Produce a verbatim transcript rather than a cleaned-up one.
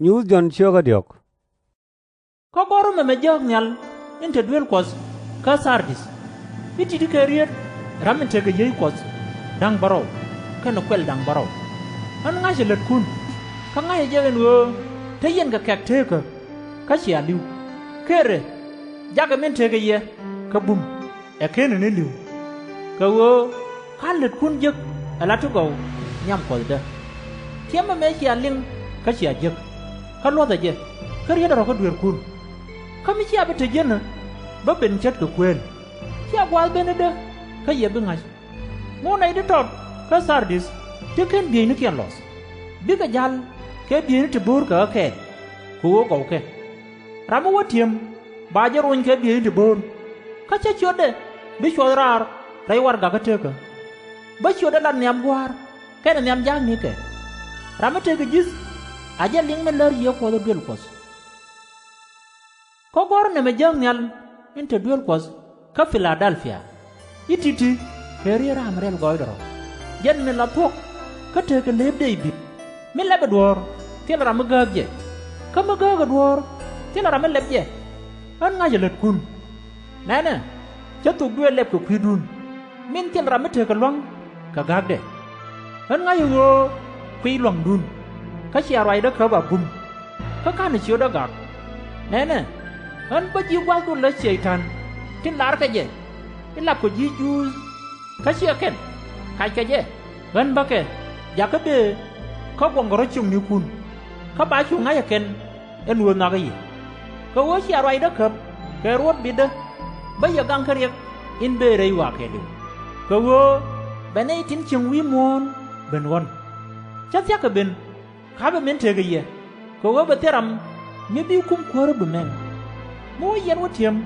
Nyuuth Jɔ̱ɔ̱n ciökä diɔ̱k. Kä gɔ̱r ɛmɛ mɛ jääk nhial in te duëël Kuɔth kä Thardith, i̱ ti̱ti̱ kɛ riet ram in tekɛ yiey Kuɔth da̱ŋ bärɔw kɛnɛ kuɛl da̱ŋ bärɔw. Ɣän ŋa̱cä lätkun, kä ŋa̱cä jɛ ɛn ɣöö te yɛn kɛ kɛ̈k teekä, kä cia li̱w. Kerɛ, jakɛ min tekɛ yɛ kä bum, ɛ kenɛ ni li̱w. Kɛ ɣöö /ka̱n lätkun jek ala ti gɔw nhiam Kuɔthdä. Tiɛmɛ mëë cia liŋ kä cia jek, kä luɔ̱thɛ jɛ, kä rietdɛ rɔ̱ kä dueerkun. Kä mi cia bi te jiänä, bä ben ce̱tkɛ kuëël. Cia gua̱a̱th ben i̱dä kä yɛ bi ŋa̱c. Ŋot nɛy ti tɔt kä Thardith ti /ken bieynikiɛn lɔth, bikɛ ja̱l kɛ bieyni ti bo̱o̱r kɛ ɣä kɛɛl, kɛ ɣöö gɔwkɛ. Ram mi wä ti̱em ba jɛ rony kɛ bieyni ti bo̱o̱r, kä /cä ciötdɛ bi cuɔth raar rɛy warɛgakä teekä. Bä ciötdɛ lat nhiam Gua̱a̱r kɛnɛ nhiam ja̱a̱knikɛ. Ram mi tekɛ ji̱th a jɛ liŋ min lär Yiëë Kuɔth ɛ duël Kuɔth. Kä gɔ̱r ɛnɛ mɛ jääk nhial in te duëël Kuɔth kä Pi-la-dɛl-pia, i̱ ti̱ti̱ kɛ riet ram rɛl gɔɔydɛ rɔ̱, jɛn min la thuɔ̱k kä tekɛ lëëp Dee-bid. Mi lɛpɛ duɔ̱ɔ̱r, thilɛ ram mi gääk jɛ, kä mi gääkä duɔ̱ɔ̱r, thilɛ ram mi lɛp jɛ. Ɣän ŋa̱cä lätkun. Nɛnɛ, /cä thok duëël lɛp kɛ kui̱dun, min thilɛ ram mi tekɛ lua̱ŋ kɛ gakdɛ. Ɣän ŋa̱cä ɣöö kuiy lua̱ŋdun, kä cia ruacdä käp a bum, kä /ka̱nɛ ciötdä gak. Nɛnɛ, ɣän bä ji̱ gua̱thdu lä Cɛy-tan tin larkɛ jɛ, i̱ lapkɔ ji̱ Juudh, kä /ciɛ kɛn kackɛ jɛ. Ɣän bäkɛ, jakä bëë, kä guɔ̱ŋkɛ rɔ̱ ciöknikun, kä ba cu ŋa̱c ɛ kɛn ɛn ɣöö nhɔakä yɛ. Kɛ ɣöö cia ruacdä käp kɛ ruɔ̱t bitdä, bä yɛ gaŋ kä riɛk in bëë rɛy ɣɔaa kɛɛliw. Kɛ ɣöö bɛ nɛy tin cieŋ wi̱i̱ muɔ̱ɔ̱n ben ɣɔ̱n. /Cä thia̱k kɛ ben ka̱pɛ min tekɛ yɛ, kɛ ɣöö bɛ thil ram mi bi kum kuäärä bi mɛŋ. Mi wä yɛn wä ti̱em,